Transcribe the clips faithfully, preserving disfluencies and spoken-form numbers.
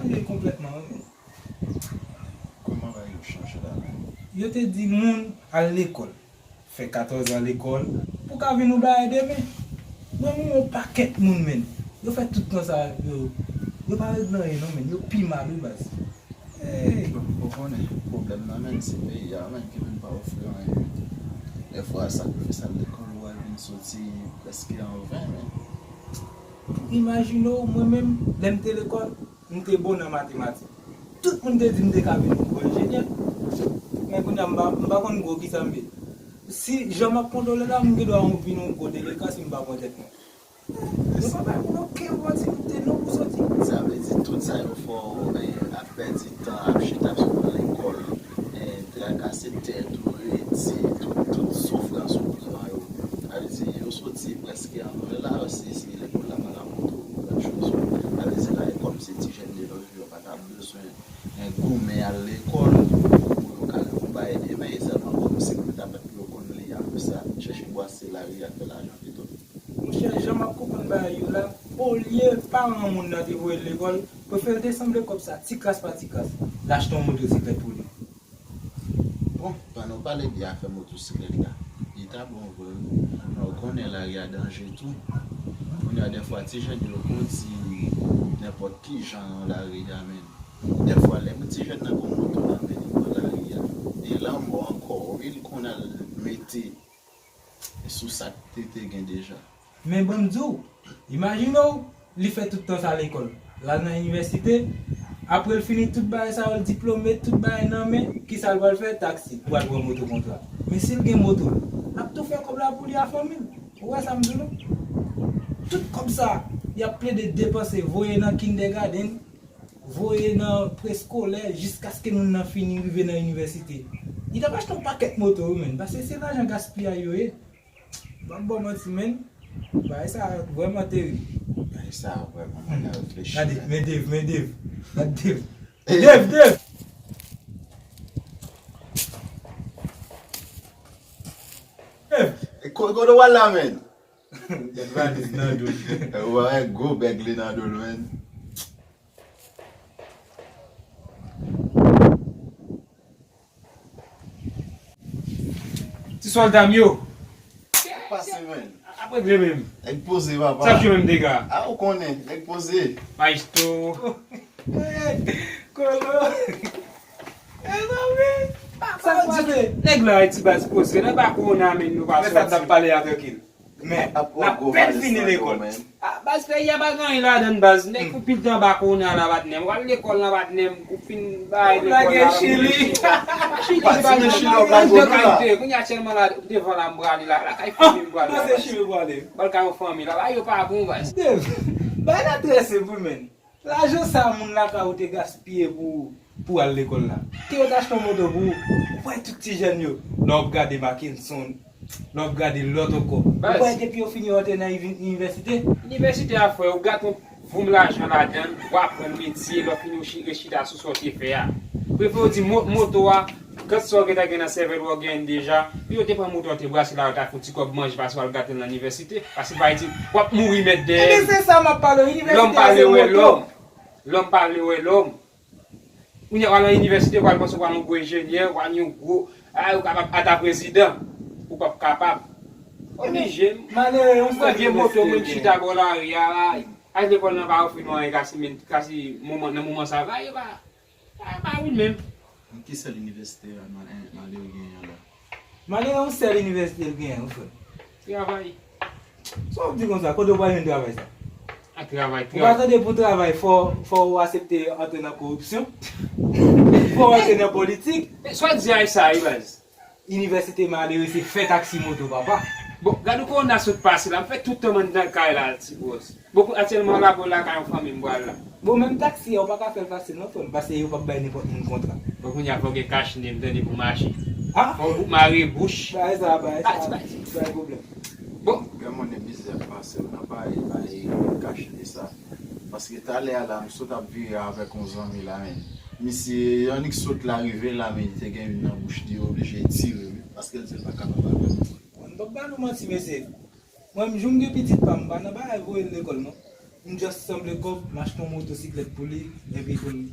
Chanje konplètman, wi, men. Kòman bagay yo chanje la menm? Yo te di moun al lekòl, fè katòz an lekòl, pou ka vin yon bagay demen. Mwen, mwen wè yon pakèt moun, men, yo fè tout tan sa, yo, yo pa regle anyen, non, men, yo pi mal, wi, baz. Ey! Bon, ou konnen, pwoblèm nan, men, se peyi a, men, ki vin pa ofri anyen, men. Dèfwa, sakrifis al lekòl, ou al vin soti prèske an ven, men. Imajine w, mwen menm, lè m te lekòl, m te bon nan matematik. Tout moun te di m te ka vin yon gwo enjenyè. Men kounye a, m pa, m pa konn gwo kisa m ye. Si jan m ap kontwole la, m gen dwa vin yon gwo delenkan si m pa pran tèt mwen. Yo pa bay moun okenn opòtinite non pou soti. Sa vle di tout sa yo fè w, eh, ap pèdi tan, ap chita sou lekòl, eh, trakase tèt ou, redi, tout, tout soufrans ou pran yo. Sa vle di yo soti prèske an ven la, si, si lekòl la pa ka montre w gran choz. Sa vle di la, e kòmsi ti jèn de nos jours pa ta bezwen, eh, goumen al lekòl pou yo ka gen yon bagay demen, e sèlman kòmsi pou yo ta mèt pou yo konn li a, pou sa chèche bwase lari a, fè lajan pito. Monchè, jan m ap konprann bagay yo la, olye paran moun nan te voye l lekòl, prefere l te sanble kòb sa, ti kras pa ti kras, l achte yon motosiklèt pou li. Bon, pandan w pale de afè motosiklèt la, li ta bon vre, wi. Men w konnen lari a danje tou. Kounye a, dèfwa, ti jèn yo kondi nenpòt ki jan nan lari a, men dèfwa, lè ti jèn nan gon moto nan men li pran lari a, e lanmò ankò, wi, l konn al mete sou sa k te, te gen deja. Men ban m di w, imajine w, li fè tout tan sa lekòl, l al nan inivèsite, apre l fini tout bagay sa yo, l diplome, tout bagay nan men, kisa l pral fè? Taksi, pou al pran moto kontra. Men si l gen moto l, l ap tou fè kòb la pou li a fanmi l. Ou wè sa m di w non? Tout kòb sa, y ap plede depanse, voye nan kindergarten, voye nan preskolè, jiskaske moun nan fini rive nan inivèsite. Li t ap achte yon pakèt moto, wi, men, paske se lajan gaspiyay yo ye. M p ap ba w manti, men, bagay sa vrèman terib. Bagay sa vrèman, mwen nan reflechi, gade, men, men Dave, men Dave. Gade Dave. Dave, Dave! Dave! E ko-, kote w al la, men? Gad valiz nan do l. Ou wè gwo bèg li nan do l, men. Ti sòlda m yo. Pase, men. Ap regle menm. Nèg poze, papa. Sa k yo menm dega? A, ou konnen, nèg poze. Maestro. Kolo. E non, men. Sa k pase? Nèg la, ti baz poze. Nèg pa kowona, men nou pa sòti. Mèt la, n ap pale a trankil. Men, n ap pèn fini lekòl. A, baz, peyi a pa gen anyen ladan l, baz. Nèg pou pil tan anba kowona la, patnè m. W al lekòl la, patnè m. Ou fin bay lekòl la. Chili. Chili, pa gen chili, pa gen chili. Kounye a, aktyèlman la, devan la, m prale la, lakay fanmi m prale la, baz. Pase chili, prale. Ba l kay yon fanmi la, bagay yo pa bon, baz. Dev, bagay la trè senp wi, men. Lajan sa moun lakay ou te gaspiye pou, pou al lekòl la. Ke yo t achte yon moto pou ou, ou wè tout ti jèn yo. Lè w ap gade Mackenson, lè w ap gade lòt ankò. Ou wè depi yo fini yo antre nan ivi-, inivèsite. Inivèsite a, frè, ou gate yon voum lajan ladan l, w aprann metye, lè w fini ou chi-, rechita sou sa w te fè a. Prefere w di mo-, moto a, kantite sa w gentan gen nan sèvèl ou, w genyen deja, pou yo te pran moto a, te brase la, yo ta fè yon ti kòb manje, pase w al gate l nan inivèsite. Pase pa di, w ap mouri mèt dèyè. Ebyen, se sa m ap pale w, inivèsite a se moto. Lòm pa vle wè lòm. Lòm pa vle wè lòm. Kounye a, w al nan inivèsite, w al panse w pral yon gwo enjenyè, w al yon gwo, a, ou kapab ata prezidan. Ou p ap kapab. Oblije. Malere, yon sèl inivèsite l gen. Mwen vye moto, mwen chita bò lari a la. Aj lekòl nan pa ofri nou anyen, kasi, men, kasi moman, nan moman sa, pa, yo pa, pa, pa vin menm. Ki sèl inivèsite a, man-, malere genyen la? Malere, yon sèl inivèsite l genyen, wi, frè. Travay. Sa w ap di konsa, kote w pral jwenn travay sa? A travay, travay. Ou pa tande pou travay, fò, fò w aksepte antre nan koripsyon. Fò w antre nan politik. Sa w di a sa, wi, baz. Inivèsite malere, se fè taksi moto, papa. Bon, gade kowona sot pase la, m fè tout tan m anndan kay la, ti bòs. Bon, aktyèlman, la, bon, lakay yon fanmi m pral la. Bon, menm taksi a, ou pa ka fè l fasil non, frè m, paske yo p ap bay nenpòt moun kontra. Bon, kounye a, fò w gen kach ne, m tande, pou mache. A? Fò w mare bouch. Bagay sa, bagay sa, pa gen pwoblèm. Bon. Gen moun de mizè pase, ou nan pale, bay kach ne sa. Paske talè a la, m sot ap vire avèk yon zanmi la, men. Misye, annik sot la, rive la, men li te gen youn nan bouch li, yo oblije tire, wi, paske l di l pa kapab avè l. Mwen, m p ap ba nou manti, mesye. Mwen, m, jou m gen pitit pa m, m pa nan bagay voye l lekòl, non. M just sanble kòb, m achte yon motosiklèt pou li, epi pou m...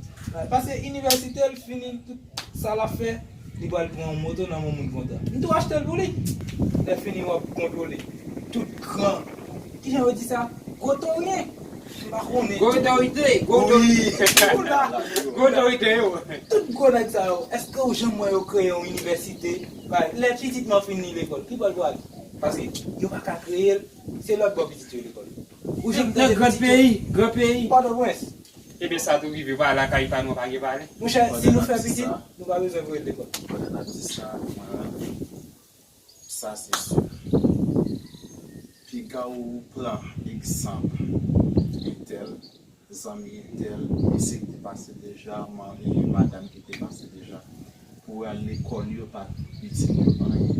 Paske inivèsite l fini, tout sa l ap fè, li pral pran yon moto nan men moun kontan. M tou achte l pou li. Lè fini, w ap kontwole. Tout gran, kijan yo di sa? Gwo toryen. M pa konnen. Gwo otorite, gwo otorite. Wi. Ou la. Gwo otorite, yo. Tout gwo nèg sa yo, èske ou janm wè yo kreye yon inivèsite? Bay, lè pitit mwen fin li lekòl, ki bò l pral? Paske yo pa ka kreye l, se lòt bò pitit yo lekòl. Ou janm tande pitit yo? Nan gran peyi, gran peyi. Pòtoprens. Ebyen, sa tou rive, pa lakay pa nou, pa gen pale. Monchè, si nou fè pitit, nou pa bezwen voye l lekòl. Pandan n ap di sa, mwen, sa se si. Piga ou pran egzanp entèl, zanmi entèl, mesye ki te pase deja, man-, e madanm ki te pase deja, pou al lekòl yo pa itil yo anyen.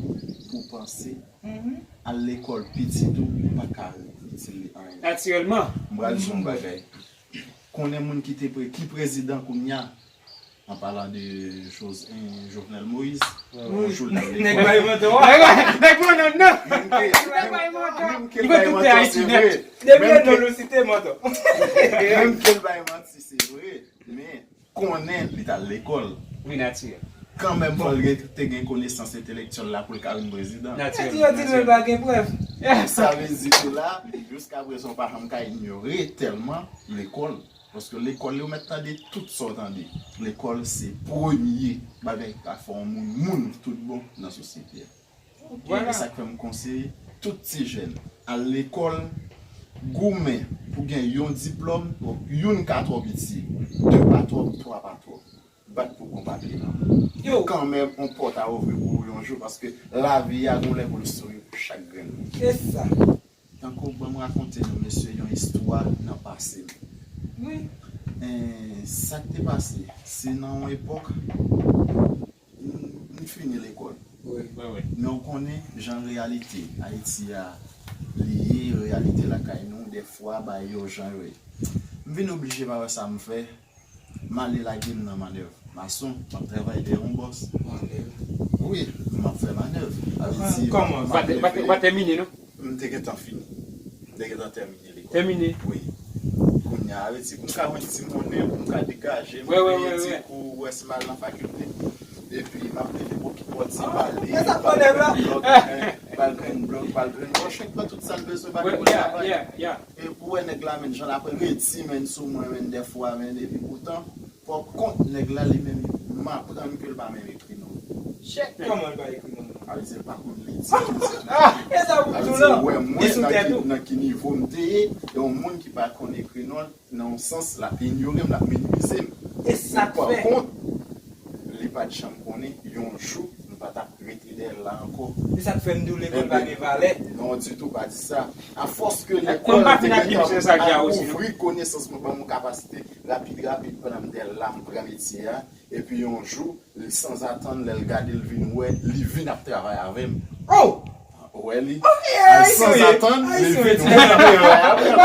Pou panse, al lekòl pitit ou pa ka itil li anyen. Natirèlman. M pral di yon bagay. Konnen moun ki te pre-, ki prezidan kounye a, an palan de Jos-, eh, Jovenel Moïse, yon jou l t ap lekòl. Nèg bay manto a. Nèg bay manto, non. Menm ke, menm, menm ke l bay manto, se vre. Depi yon non nou site manto. Menm ke l bay manti, se vre. Men, konnen li t al lekòl. Wi, natirèl. Kanmenm, fò l gen, te gen konesans entelektyèl la pou l ka vin prezidan. Natirèl. Yo di l, men l pa gen prèv. Sa vle di ke la, jiskaprezan, w pa janm ka inyore tèlman lekòl. Paske lekòl, yo mèt tande tout sa w tande. Lekòl se premye bagay ki ka fè yon moun, moun tout bon nan sosyete a. E se sa k fè m konseye tout ti jèn, al lekòl, goumen pou gen yon diplòm, youn ka twò piti, de pa twòp, twa pa twòp. Bat pou gon papye nan men w. Yo. Kanmenm, yon pòt a ouvri pou ou yon jou, paske lavi a gon lè pou l souri pou chak grenn moun. Se sa. Tankou ban m rakonte nou, mesye, yon istwa nan pase m. Wi. Eh, sa k te pase, se nan yon epòk, m, m fini lekòl. Wi. Wi, wi. Men w konnen jan reyalite Ayiti a li ye, reyalite lakay nou, dèfwa, bagay yo jan yo ye. M vin oblije pa wè sa m fè, m ale lage m nan mannèv. Mason, m ap travay dèyè yon bòs. Mannèv? Wi, m ap fè mannèv. Sa vle di, kòman? M ap leve. Ou pa te, ou pa te, ou pa tèmine, non? M te gentan fini. M te gentan tèmine lekòl. Tèmine? Wi. Kounye a, vle di, pou m ka jwenn ti monnen, pou m ka degaje m, peye ti kou, wè si m al nan fakilte. Epi, m ap leve bò ki bò ti bale, bal grenn blòk, bal grenn blòk, bal grenn wòch, pran tout sa l bezwen, pa gen pou l travay. E pou wè nèg la, menn, jan l ap redi, menn, sou mwen, menn, dèfwa, menn, epi poutan, pa kont nèg la, li menm, m aprann ke l pa menm ekri non. Chèk kòman l pa ekri non. Sa vle di, l pa konn li di, li di. E sa pou m di w la. Sa vle di, ou wè mwen nan ki, nan ki nivo m te ye, e yon moun ki pa konn ekri non, nan yon sans, l ap inyore m, l ap minimize m. E sa k fè. Pa kont, li pa t janm konnen, yon jou, m pa t ap rete dèyè l la ankò. Se sa k fè m di w lekòl pa gen valè. Non, ditou, pa di sa. Afòs ke lekòl te gentan al ouvri konesans mwen, ban m yon kapasite rapid, rapid, pandan m dèyè l la, m pran metye a. Epi yon jou, li sanzatann, lè l gade, l vin wè, li vin ap travay avè m. Oh! Ou wè li? Sanzatann, li vin wè l ap travay avè m.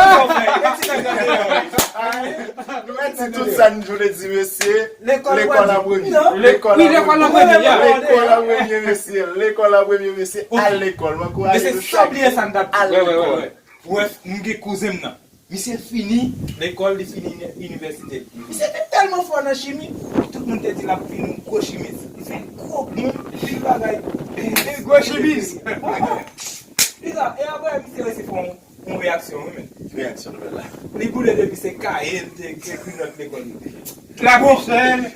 Nou mèt di tout sa n vle di, mesye. Lekòl an premye. Lekòl an premye. Lekòl an premye, mesye. Lekòl an premye, mesye. Al lekòl. Mwen ankouraje nou chak jou al lekòl. Brèf, m gen kouzen m nan. Misye fini lekòl, li fini ini-, inivèsite. Misye te tèlman fò nan chimi, tout moun te di l ap vin yon gwo chimis. Li se yon gwo moun, pil bagay. Li gwo chimis. Wi, wi. Li sa, e apre misye resi fè yon, yon reyaksyon, wi, men. Ki reyaksyon nou fè la? Li boule depi se kaye l te ekri nòt lekòl yo. Labichèl.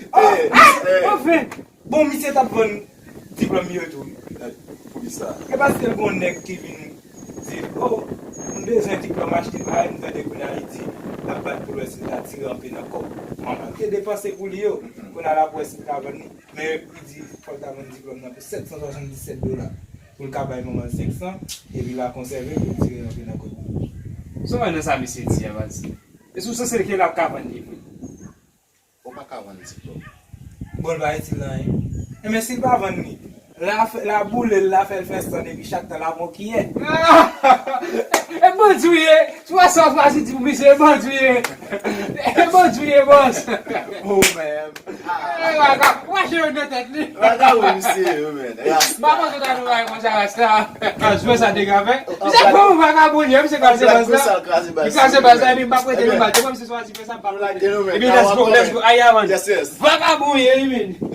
Anfen. Bon, misye t ap vann diplòm yo tou. Poukisa? E paske l gon nèg ki vin di l, "Oh, m bezwen diplòm achte bagay, m tande kounye a li di l ap bat pou l wè si l ta tire anpe nan kòb manman l te depanse pou li yo." Kounye a l ap wè si l ka vann li. Men li di fò l ta vann diplòm nan pou sèt san swasanndisèt dola. Pou l ka bay manman l senk san, epi l a konsève pou l tire anpe nan kòb manman l. Sa w wè nan sa misye di a, baz? E si w sanse ke l ap ka vann li vre? Ou pa ka vann diplòm. Bon, l pa itil anyen. Enben, si l pa vann li, La, fè- la boule l, la fè l fè san, epi chak tan la pran kiyè. E bandi w ye. Sou sa w chwazi di pou misye, e bandi w ye. E bandi w ye, bòs. Oh, man. E, vagabon, w mache yo nan tèt li. Vagabon, misye, yo, men. Rasta. M pa panse w ta nan bagay konsa, rasta. An jwè sa te ka fè. Misye bon vagabon, li, misye kraze baz la. Li kraze baz la, epi m pa prete l bal. Te mwen misye chwazi fè sa, m pa prete. Epi let's go, let's go. Ayi, avan. Vagabon, ye, li, men.